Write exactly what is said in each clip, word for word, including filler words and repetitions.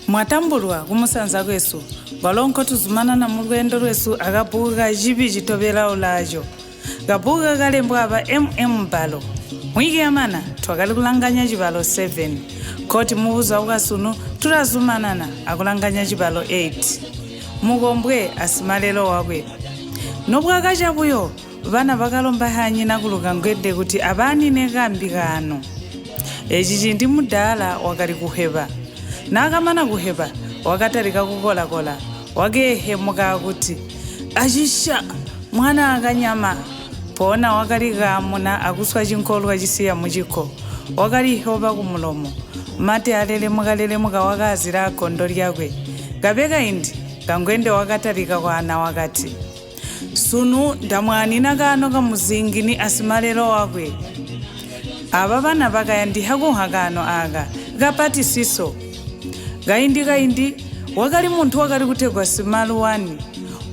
Mwatambulwa kumusanza kwesu, ngwalonkho tuzumanana mu lwendo lwesu akabuku ka chiŵi chitoŵera ulajo. Kabuku kakalembwa ŵa M M Balo. Mwiki yamana twakali kulanganya chibalo seven. Koti muwuza ukasunu tulazumanana akulanganya chibalo eight. Mukombwe asimalero wakwe. Nobwaka chabuyo, ŵana ŵakalomba hanyina ku lukangwende kuti aŵanine kambi kano. Ichi chindi mudala wakali kuhepa. Nakamana kuhepa, wakatarika kukorakora, wakehemuka kuti, "Achisha, mwana akanyama!" Pona wakali kamuna akuswa chinkolwa chisiya muchikho, wakalihopa ku mulomo. Mate alelemuka-lelemuka wakazira gondo lyakwe. Kapeka indi, kangwende wakatarika kwa ana wakati, "Sunu ndamwanina kano kamuzingi ni asimalero wakwe. Ava ŵana ŵakayandiha kunkha kano aka, kapati siso." Kayindi-kayindi, wakali munthu wakali kutegwa Simaluwani.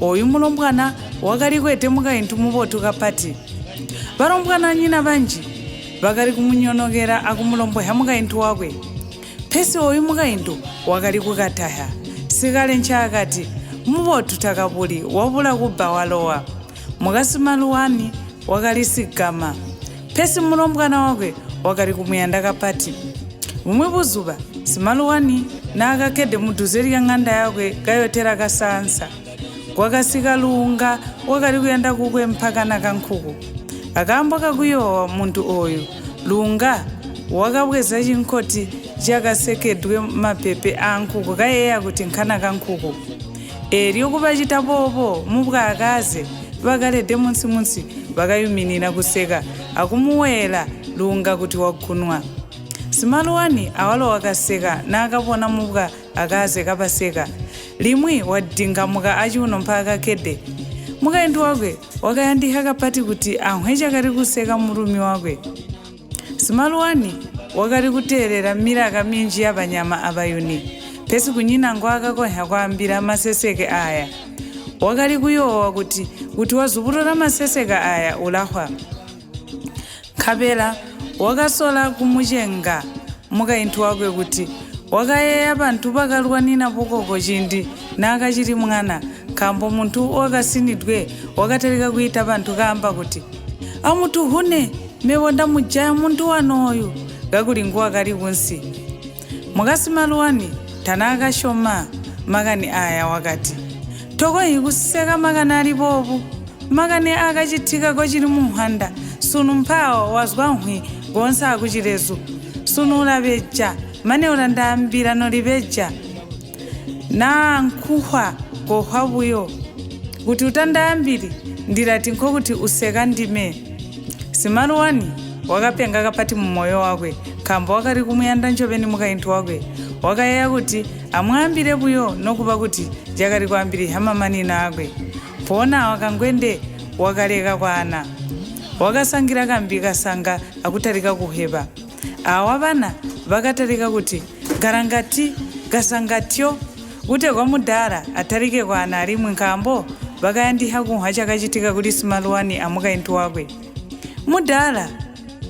Uyu mulombwana wakali kwete mukayinthu mupotu kapati. Ŵarombwana nyina ŵanji ŵakali kumunyonokera akumulombweha mukayinthu wakwe. Pesi uyu mukayinthu wakali kukataya. Sikale nchakati, mupotu takabuli wabula kuba walowa. Mukasimaluwani wakali sigama. Pesi mulombwana wakwe wakali kumuyanda kapati. Bumwe buzuŵa, Simaluwani na akakede mu duze lya ng'anda yakwe kayotera kasansa. Kwakasika lunga wakali kuyenda kukwe mpaka na kankhuku. Akambo kakuyowa munthu uyu, lunga wakabweza chinkoti chakasekedwe mapepe a nkhuku kayeya kuti nkhana kankhuku. Elyo kuŵachita popo mubwa akaze ŵakalede munsi-munsi ŵakayuminira kuseka akumuwera lunga kuti wakunwa. Simaluwani awalo wakaseka na akapona mubwa akaze kapaseka. Limwi wadingamuka achiuno mpaka kede. Mukayindi wakwe wakayandiha kapati kuti ankhwe chakali kuseka murumi wakwe. Simaluwani wakali kuterera miraka minji ya ŵanyama aŵayuni, pesi kunyina ngwakakonya kwambira maseseke aya. Wakali kuyowa kuti kuti wazupulula maseseke aya ulahwa. Nkhaŵera wakasola kumuchenga mukayinthu wakwe kuti wakayeya panthu pakalwanina pukoko chindi na akachiri mwana, kambo munthu wakasinidwe wakatarika kuyita panthu kamba kuti, "Amutuhune, mewo ndamujaya munthu wanoyu," gakuli nguwakali kunsi. Mukasimaluwani tanakashoma makani aya wakati, "Tokoyi kuseka makani alipopo. Makani akachitika kochili mu nkhanda, sunu mphawo wazgwa nkhwi gonse akuchilezu. Sunu ulaŵeja, mane ula ndayambira noliŵeja. Na nkhuhwa kohwa buyo. Kuti utandayambiri, ndilati nkhokuti useka ndime." Simaluwani wakapenga kapati mu moyo wakwe, kambo wakali kumuyanda nchopeni mukayinthu wakwe. Wakayeya kuti amwambire buyo nokupa kuti jakali kwambiri hama manina akwe. Pona wakangwende wakaleka kwana. Wakasangira kambi kasanga akutarika kuhepa. Awa ŵana ŵakatarika kuti garangati gasangatyo. Kutegwa mudala atarike kwa ana alimwe nkambo ŵakayandiha kunkhwa chakachitika kuli Simaluwani a mukayinthu wakwe. Mudala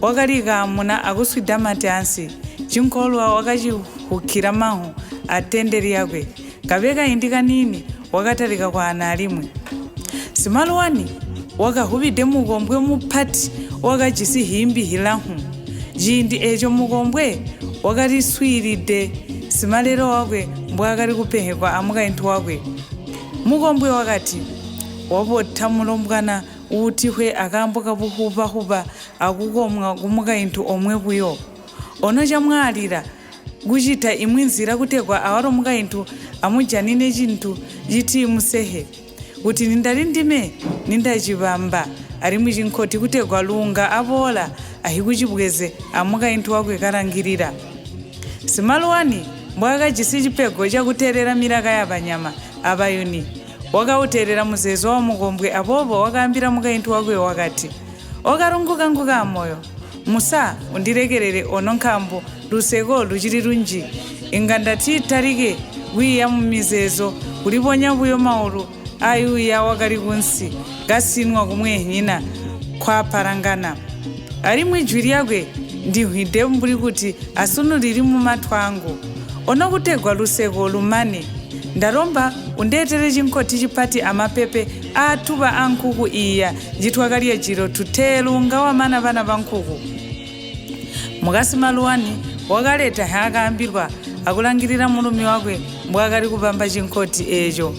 wakali kamuna akuswida mate ansi, chinkolwa wakachihukira mahu a tende lyakwe. Kaŵeka indi kanini wakatarika kwa ana alimwe. Simaluwani wakahuŵide mukombwe muphati wakajisi himbi hilankhu. Chindi echo mukombwe wakaliswiride simalero wakwe mbwakali kupenhekwa a mukayinthu wakwe. Mukombwe wakati, wapotha mulombwana utihwe akambo kapuhupahupa akukomwa ku mukayinthu omwe buyo. Ono chamwalira kuchita imwe nzira kutegwa awaro mukayinthu amujanine chinthu chiti musehe. Kuti nindali ndime nindachiŵamba, alimwi chinkhoti kutegwa lunga aŵola ahikuchibweze amukayinthu wakwe kalangirira. Simaluwani mbwakajisi chipego chakuterera miraka ya ŵanyama aŵayuni. Wakawuterera muzezo wa mukombwe apopo wakayambira mukayinthu wakwe wakati, Okarunguka nguka moyo. Musa undirekerere ono nkhambo luseko luchili lunji. Inga ndati tarike wiya mu mizezo, kuliponya kuyo mauru ayuya wakali kunsi, gasinwa kumwenyina khwaparangana. Ali mwijwi lyakwe Ndihwide mbuli kuti asunu lili mu mathu angu. Ono kutegwa luseko lumane. Ndaromba undetere chinkoti chipati amapepe athuŵa a nkhuku iya, njitwakalya jiro tuteru ngawa mana ŵana ŵa nkhuku. Mukasi Maluwani wakaleta hakaambirwa akulangirira murumi wakwe mbwakali kupamba chinkoti echo.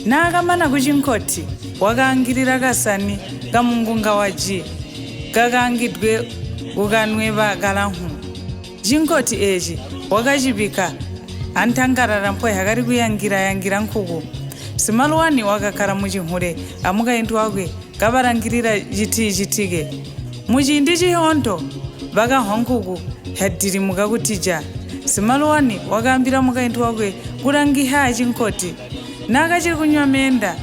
Na akamana ku chinkoti, wakangirira kasani ka mungunga wa ji kakangidwe kukanweŵa galahu. Chinkoti echi wakachivika anthangarara mpwe hakali kuyangira-yangira nkhuku. Simaluwani wakakhala mu chinhure amukayintu wakwe kaŵalangirira chiti chitike. Mu chindi chihonto, ŵakahwa nkhuku hadilimuka kutija. Simaluwani wakambira mukayintu wakwe kulangiha chinkoti. Nakachiri kunywa menda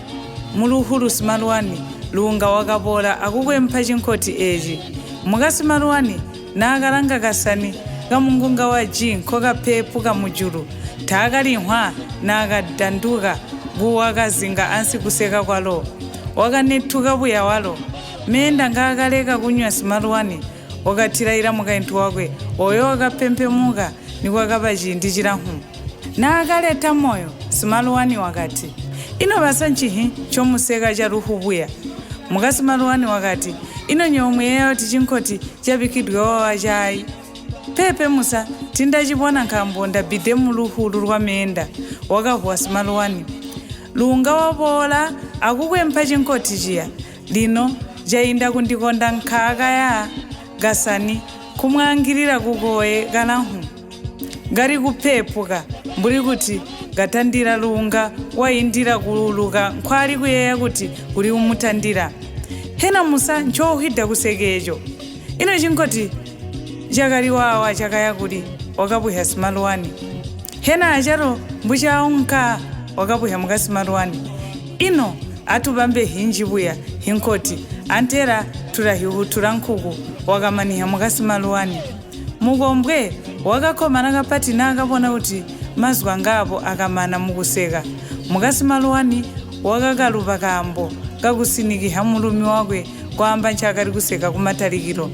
mu luhulu Simaluwani, lunga wakabora akukwempha chinkoti echi. Muka Simaluwani nakalanga kasani ka mungunga wa ji nkho kapepuka mu juru, thakalinkhwa nakadanduka, ngu wakazinga ansi kuseka kwalo. Wakanethuka buya walo. Menda nga akaleka kunywa Simaluwani, wakathirayira mukayinthu wakwe, uyo wakapempemuka ni kwakapa chindi chilankhu. Na akaleta moyo, Simaluwani wakati, ino ŵasa nchihi chomuseka cha ruhu buya? Muka Simaluwani wakati, ino nyo muyeya kuti chinkoti chaŵikidwe wawa chayi? Pepe musa tindachipona nkhambo ndabide mu luhulu lwa menda, wakahuwa Simaluwani. Lunga wabora akukwempha chinkoti chiya, lino jayinda kundikonda nkhaka ya gasani kumwangirira kukoye kalahu. Ngali kupepuka, mbuli kuti gatandira lunga wayindira kuwuluka nkhwali kuyeya kuti kuli umutandira. Hena musa nchohwida kusekejo. Ino chinkoti chakali wawa chakaya kuli wakapwihya Simaluwani. Hena acharo mbuchawo nka wakapwihya mukasi Maluwani. Ino atupambe hinji buya hinkoti antera tulahihu tula nkhuku wakamaniha mukasi Maluwani. Mukombwe wakakhomana kapati na akapona kuti mazgu angapo akamana mukuseka. Mukasi Maluwani wakakalupa kambo kakusinikiha mulumi wakwe kwamba nchakali kuseka ku matalikiro.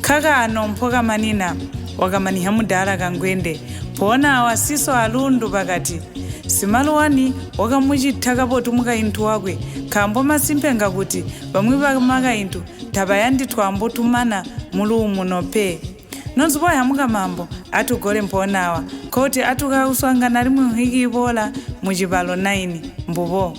Khakano mpho kamanina, wakamaniha mudala kangwende. Pona wasiso alundu pakati. Simaluwani wakamuchitha kapotu mukayinthu wakwe, kambo masimpe ngakuti pamwi pa makayinthu thaŵayandi twambo tumana mulu umuno pe. Nonzi poya muka mambo atugole mponawa, koti atukauswanga na limwe uhiki ibola mu chibalo naini mbubo.